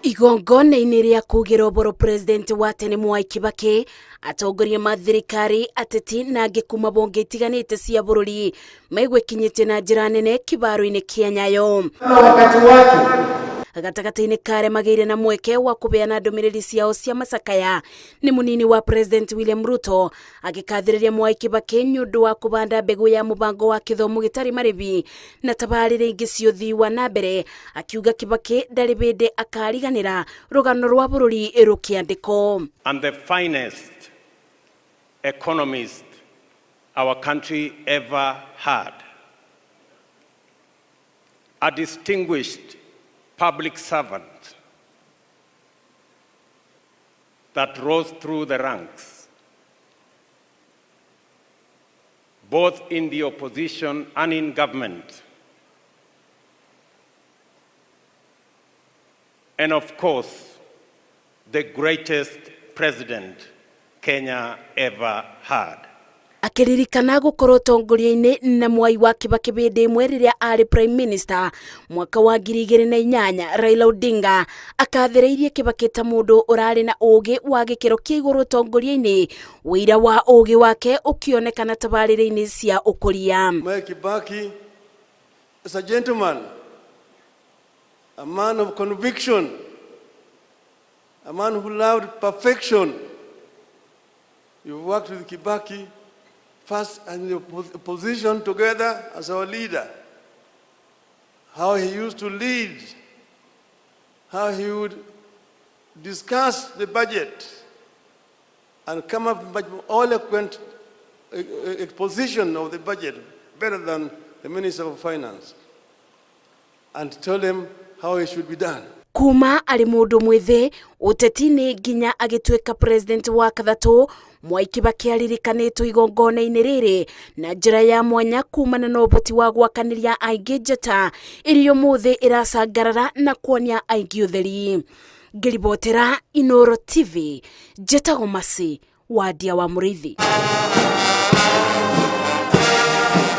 Igongona-inĩ rĩa kugĩra ũboro President wa tene Mwai Kibaki, atongoria ma thirikari, ateti na angĩ kuma bonge itiganĩte cia bũrũri maigwĩkinyĩtie na njĩra nene kĩbaro-inĩ kĩa Nyayo. Na wakati wake Gatagatĩ-inĩ ka arĩa magĩire na mweke wa kũbeana ndũmĩrĩri ciao cia macakaya nĩ mũnini wa President William Ruto agĩkathĩrĩria Mwai Kibaki nĩ ũndũ wa kũbanda mbegũ ya mũbango wa kĩthomo gĩtarĩ marĩbi na tabarĩra ingĩ cia ũthii wa na mbere, akiuga Kibaki ndarĩ bĩndĩ akariganĩra rũgano rwa bũrũri rũkĩandĩkwo. And the finest economist our country ever had. A distinguished public servant that rose through the ranks, both in the opposition and in government. And of course, the greatest president Kenya ever had. Akĩririkana gũkorwo ũtongoria-inĩ na Mwai wa Kibaki hĩndĩ ĩmwe rĩrĩa arĩ Prime Minister mwaka wa 2008, Raila Odinga akathĩrĩirie Kibaki ta mũndũ ũrarĩ na ũgĩ wa gĩkĩro kĩa igũrũ ũtongoria-inĩ, ũira wa ũgĩ wake ũkĩonekana tabarĩra-inĩ cia ũkũria. Mwai Kibaki is a gentleman, a man of conviction, a man who loved perfection. You worked with Kibaki first in the opposition together as our leader. How he used to lead, how he would discuss the budget and come up with eloquent exposition of the budget better than the Minister of Finance, and tell him how it should be done. Kuma arĩ mũndũ mwĩthĩ ũteti-inĩ nginya agĩtuĩka president wa kathatũ, Mwai Kibaki aririkanĩtwo igongona-inĩ rĩrĩ na njĩra ya mwanya kumana na ũhoti wa gwakanĩria aingĩ njata ĩrĩa ũmũthĩ ĩracangarara na kuonia aingĩ ũtheri. Ngĩribotera Inooro TV, njĩtagwo Mercy Wandia wa Mũrĩithi.